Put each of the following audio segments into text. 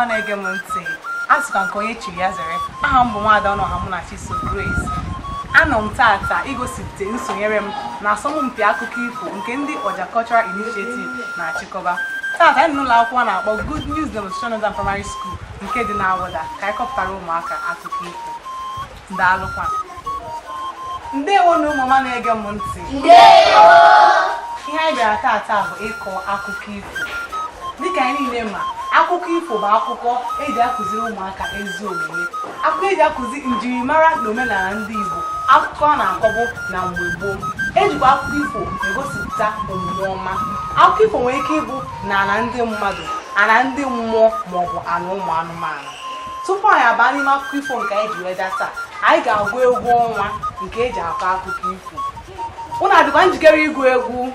Ọma na-ege m ntị, a sịkwa nke onye chiri ya zere. Aha m bụ nwaada Ọnụọha Munachiso Grace. Anọ m tata igosipụta nsonyere m na asọmpi akụkọ ifo nke ndị Ọja Cultural Initiative na-achịkọba. Tata anyị nọ n'ụlọ akwụkwọ a na-akpọ Good News Demonstration Nursery Primary School nke dị n'Awada ka anyị kọpụtara ụmụaka akụkọ ifo. Daalụkwa. Ndewo na ụmụ ọma na-ege m ntị. Ihe anyị bịara tata bụ ịkọ akụkọ ifo. Dịka anyị niile ma, akụkọ ifo bụ akụkọ eji akụziri ụmụaka ezi omume, akụkọ eji akụzi njirimara na omenala ndị Igbo, akụkọ a na-akọbụ na mgbe gboo. Ejikwa akụkọ ifo egosipụta omume ọma. Akụkọ ifo nwere ike ịbụ na ana ndị mmadụ, ana ndị mmụọ, maọbụ ana ụmụ anụmanụ. Tupu anyị abaa n'ime akụkọ ifo nke anyị ji wee bịa taa, anyị ga-agụ egwu ọnwa nke eji akọ akụkọ ifo. Unu adịkwa njikere ịgụ egwu?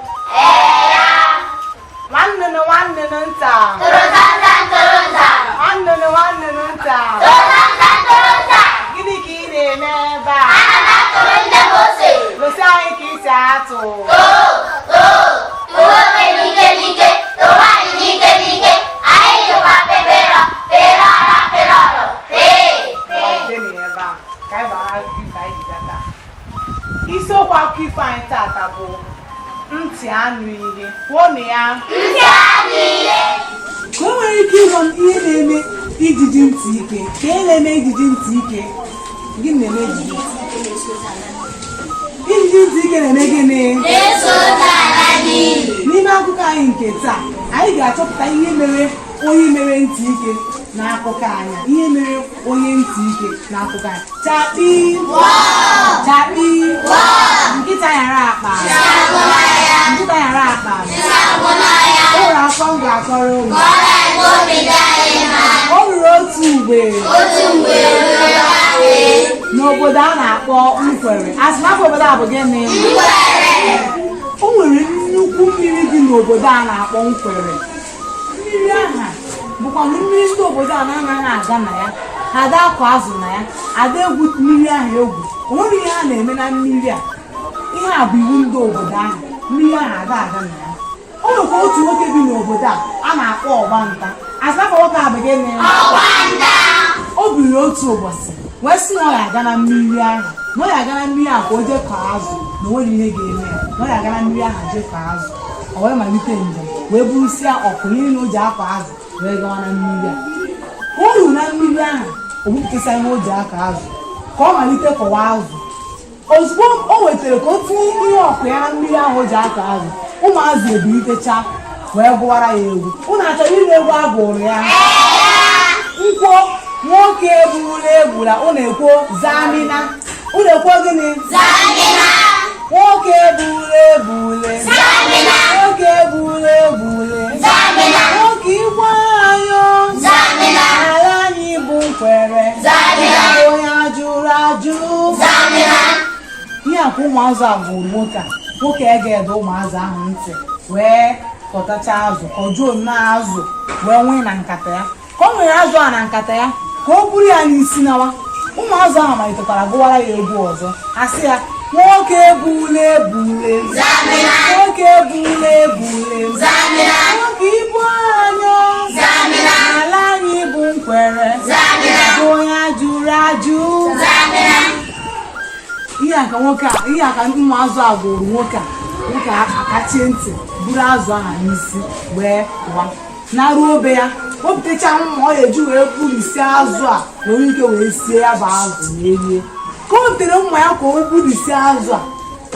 Nwanne na nwanne na nta, nwanne na nwanne na nta, gịnị ka ị na-eme ebe a? Gosi anyị ka ị si atụ. Deni ebe a ka anyị gbara akụkọ ifo anyị ji bịa taa. Isiokwu akụkọ ifo anyị tata bụ ntị anụ ihe. Kwuonụ ya. Ka o nwere ike ịgwa m ihe na-eme ijiji ntị ike? Ka ihe na-eme ijiji ntị ike? Gịnị na-eme ijiji ntị? Ijiji ntị ike na-eme gịnị? N'ime akụkọ anyị nke taa, anyị ga-achọpụta ihe mere onye mere ntị ike n'akụkọ anyị, ihe mere onye ntị ike n'akụkọ anyị. Chakpi chakpi, nkịta yara akpa, nkịta yara akpa. O nwere akọ m ga-akọrọ unu. O ruru otu mgbe n'obodo a na-akpọ Nkwere. Asị na afa obodo a bụ gịnị? O nwere nnukwu mmiri dị n'obodo a na-akpọ Nkwere. Mmiri aha bụkwanụ mmiri ndị obodo a na-anaghị aga na ya. Ha ada akụ azụ na ya, ada egwu mmiri ahụ egwu. O nwere ihe a na-eme na mmiri a. Ihe a bụ iwu ndị obodo ahụ, mmiri ahụ ada aga na ya. O nwekwa otu nwoke bi n'obodo a a na-akpọ Ọgbanta. Asị afa nwoke a bụ gịnị? O biri otu ụbọchị wee sị na ọ ga-aga na mmiri ahụ, na ọ ga-aga na mmiri ahụ ka o jee kọọ azụ, na o nwere ihe ga-eme ya, na ọ ga-aga na mmiri ahụ jee kọọ azụ. O wee malite njem, wee burusia ọkụ niile o ji akọ azụ wee gawa na mmiri a. Ka o ruru na mmiri ahụ, o bupụtasịa ihe o ji akọ azụ ka ọ malite kọwa azụ. Ozugbo o wetara ka o tinye ihe ọkụ ya na mmiri ahụ o ji akọ azụ, ụmụazụ ebilitecha wee gụwara ya egwu. Unu achọrọ ịnụ egwu a gụrụ ya? Nkwọ nwoke egbula egbula, unu ekwo zamina. Unu ekwo gịnị? Nwoke egbula egbule, nwoke egbula egbule, nwoke igwe anyụ, ala anyị bụ Nkwere, onye ajụrụ ajụ. Ihe a ka ụmụazụ a gụrụ nwoke a. Nwoke ege ede ụmụazụ ahụ ntị wee kọtacha azụ, kọjuo nnọọ azụ wee nwee na nkata ya. Ka o nwere azụ a na nkata ya, ka o buru ya n'isi nawa, ụmụazụ ahụ malitekwara gụwara ya egwu ọzọ. A sị ya, nwoke ebule ebule, nwoke ebule ebule, nwoke ibu anyụ, ala anyị bụ Nkwere, onye ajụrụ ajụ. Ihe a ka nwoke a, ihe a ka ụmụazụ a gụrụ nwoke a. Nwoke a akachie ntị, buru azụ ahụ n'isi wee pụwa naruo be ya, wepụtacha mma ọ ga-eji wee gburisi azụ a were ike wee sie ya bụ azụ wee rie. Ka o wepụtara mma ya ka o gburisi azụ a,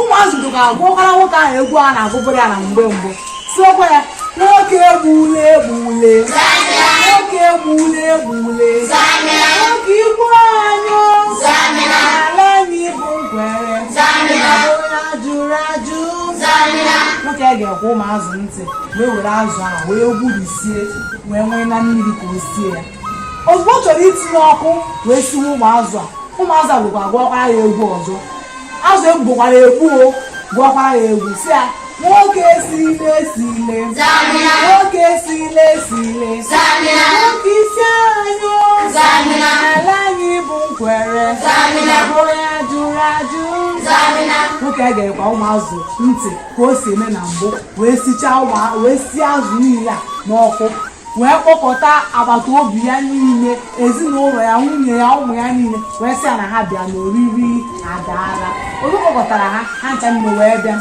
ụmụazụ dụka agụọkwara nwoke ahụ egwu a na-agụbụrụ ya na mgbe mbụ, sịkwa ya, nwoke egbule egbule, nwoke egbule egbule, nwoke igwe anyụ, ala anyị bụ Nkwere, onye ajụrụ ajụ. Nwoke ga-ekwe ụmụazụ ntị wee were azụ ahụ wee gburisie wee nwee na mmiri ka o sie ya. Ozugbo ọ chọrọ itinye ọkụ wee siwe ụmụazụ a, ụmụazụ a bụkwa gụọkwara ya egwu ọzọ. Azụ egbukwara egbu, o gụọkwara ya egwu, si ya, nwoke esile esile, nwoke esile esile, nwoke isi anyụ, ala anyị bụ Nkwere, onye ajụrụ ajụ. Nwoke ga-ekwa ụmụazụ ntị ka o si eme na mbụ wee sichaa wee sie azụ niile a n'ọkụ. Wee kpọkọta agbata obi ya niile, ezinụlọ ya, nwunye ya, ụmụ ya niile, wee sị ya na ha bịa n'oriri adaala. Oge kpọkọtara ha, ha ncha niile wee bịa.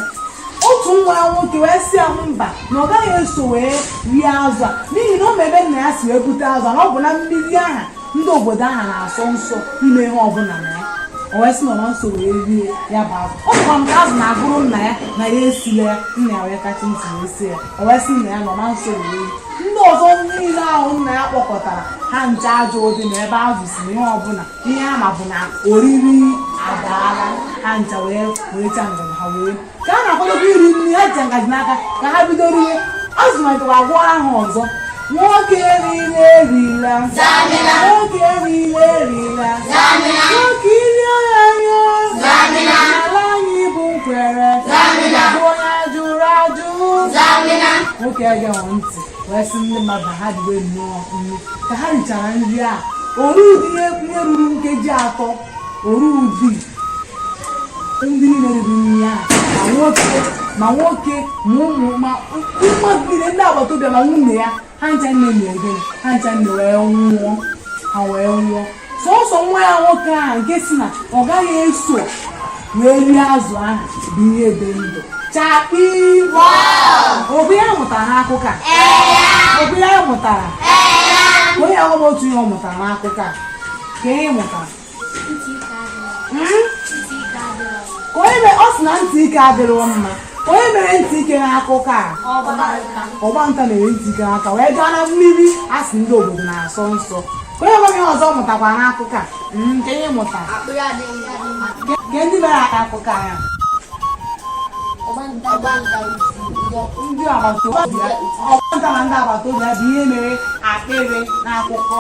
Otu nwa ya nwoke wee sị ya mba, na ọ gaghị eso wee rie azụ a, n'ihi na ọ ma ebe nna ya si wee bute azụ a, na ọ bụ na mmiri aha ndị obodo aha na-asọ nsọ ime ihe ọbụla na ya. O wee sị na ọ ma nso wee rie ya bụ azụ. Ọ bụkwa nke azụ na-agụrụ nna ya na ya esila ya. Nna ya wee kachi ntị wee sie ya. O wee sị nna ya na ọ ma nso wee rie. Ndị ọzọ niile ahụ nna ya kpọkọtara, ha ncha ajụ ụdị na ebe azụ si na ihe ọbụla. Ihe ama bụ na oriri adaala. Ha ncha wee werecha ngaji ha wee ka a na-akwadokwa iri nri. Ha ji ngaji n'aka ka ha bido riwe, azụ malitekwa agwọra ha ọzọ: "Nwoke erila erila, nwoke erila erila, nwoke iri anya n'ala anyị bụ Nkwere bụ onye ajụrụ ajụ." Nwoke egeghị ntị, wee sị ndị mmadụ na ha riwe nnọọ nri. Ka ha richara nri a, oru ụdị ihe ruru nkeji 3, oru ụdị ndị niile riri nri a, ma nwoke ma nwoke ma ụmụ ma mmadụ niile, ndị agbata obi ya, ma nwunye ya, ha ncha nne mere gịnị? Ha ncha nne wee nwụọ. Ha wee nwụọ. Sọsọ nwa ya nwoke ahụ nke si na ọ gaghị eso wee rie azụ ahụ bụ ihe dị ndụ chakpi. Obi ya mụtara n'akụkọ a, obi ya mụtara onye ahụ m otu ihe ọ mụtara n'akụkọ a ka ihe mụtara. Ka onye ọ sị na ntị ike adịrọ mma. Ka onye mere ntị ike n'akụkọ a? Ọgbanta mere ntị ike n'aka wee gaa na mmiri a sị ndị obodo na-asọ nsọ. Ka onye nwe ihe ọzọ ọ mụtakwa n'akụkọ a? Nke ihe mụtara ke ndị mere akụkọ a ya? Ndị agbata obi ya, ọgbanta na ndị agbata obi ya bụ ihe mere akpịrị n'akụkọ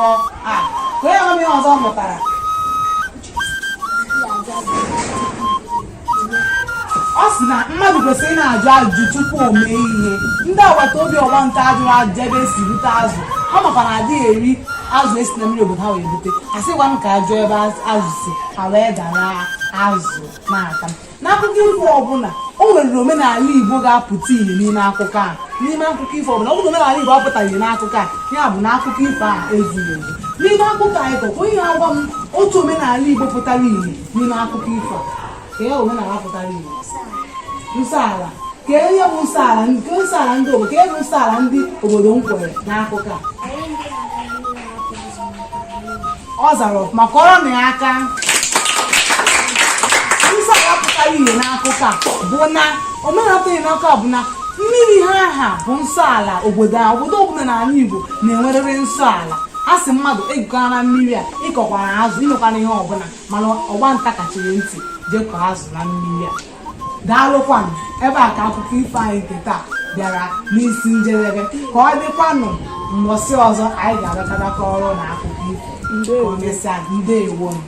a. Ka onye nwe ihe ọzọ ọ mụtara? Ọ sị na mmadụ kwesịrị ị na-ajụ ajụjụ tupu o mee ihe. Ndị agbata obi ọgbanta ajụrụ ajụjụ ebe esi bute azụ ha, makwa na adịghị eri azụ esi na mmiri obodo ha wee bute. Asịkwa m ka ajụọ ebe azụ si, ha wee dara azụ na-ata. N'akụkọ ifo ọbụla, o nwere omenala Igbo ga-apụta ihe n'ime akụkọ a. N'ime akụkọ ifo ọbụla, ọ bụrụ na omenala Igbo apụtaghị n'akụkọ a, ya bụ na akụkọ ifo a ezughị ezu. N'ime akụkọ anyị kọkwa, onye na-agwa m otu omenala Igbo pụtara ihe n'ime akụkọ ifo a? Ka ihe omenala pụtara ihe? Nsọ ala. Ka ihe bụ nsọ ala nke nsọ ala ndị obodo? Ka ihe bụ nsọ ala ndị obodo Nkwere n'akụkọ a? Ọ zara ọfụma, kụọrọ nụ ya aka. Nsọ ala pụtara ihe n'akụkọ a bụ na omenala pụtara ihe n'akụkọ a bụ na mmiri ha aha bụ nsọ ala obodo a. Obodo ọbụla n'ala Igbo na-enwerịrị nsọ ala. A sị mmadụ egwukwana na mmiri a, ịkọkwana azụ, imekwana ihe ọbụla, mana ọgbanta kachiri ntị jekọọ azụ na mmiri a. Daalụkwanụ. Ebe a ka akụkọ ifo anyị nke taa bịara n'isi njedebe. Ka ọ dịkwanụ mbọsị ọzọ anyị ga-abịakọta kọrọ na akụkọ ifo. Ka o mesịa, ndewonụ.